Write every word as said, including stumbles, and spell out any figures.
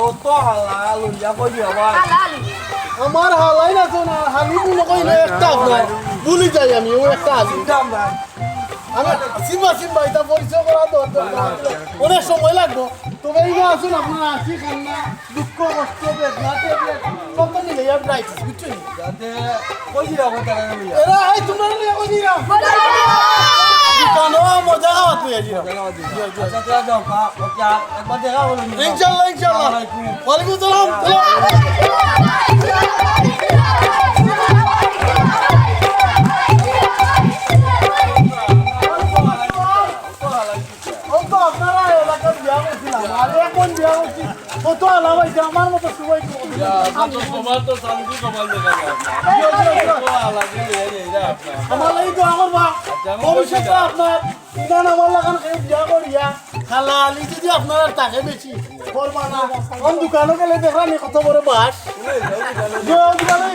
ও তো হালা লইয়া কই দিয়া ভাই। হালা আলি। আমার হালাই না তো না, হালি মনে কই না একটা আপনার। ভুলি যাই আমি, ও একটা আলি। দাম ভাই। আমি সিনবা সিনবা এটা পরিচয় করা দরকার। অনেক সময় লাগবো। তবে এই না আছইন আপনারা, আছি কান্না, দুঃখ, কষ্ট, বেদনা, ট্যাবলেট, সব তো মিলে আর ব্রাইট, বুঝছইন? যাতে কই দিরা কথা না লইয়া। এরা এই তোমরা লইয়া কই দিরা? দোকানো মজা খাওয়াত লইয়া দিরা। আচ্ছা, তারা যাও, কা-, ওকে, আর একবার দেখা হলো নি। ইনশাআল্লাহ, ইনশাআল্লাহ। আসসালামু আলাইকুম। ওয়ালাইকুম আসসালাম। ও তো আপনারা এলাকার বিয়া করছিলাম, আর এখন বিয়া করছি, কত আলাপ হইছে, আমার মতো সবাই তো ইয়া, তো তোমার তো শান্তি কমাল দেখা যায়। জি, জি, জি। তো আলাদা এই, এই, এই, আপনার। আমার লাগি দোয়া করবা, আচ্ছা, আমি ভবিষ্যতে করছি। আপনার ইদান আমার লাখান কেউ বিয়া করিয়া, হালালি যদি আপনার আর থাকে বেশি, করবা না, কোন দোকানো গেলে দেখলাম কত বড় বাস। জি, জি, জি।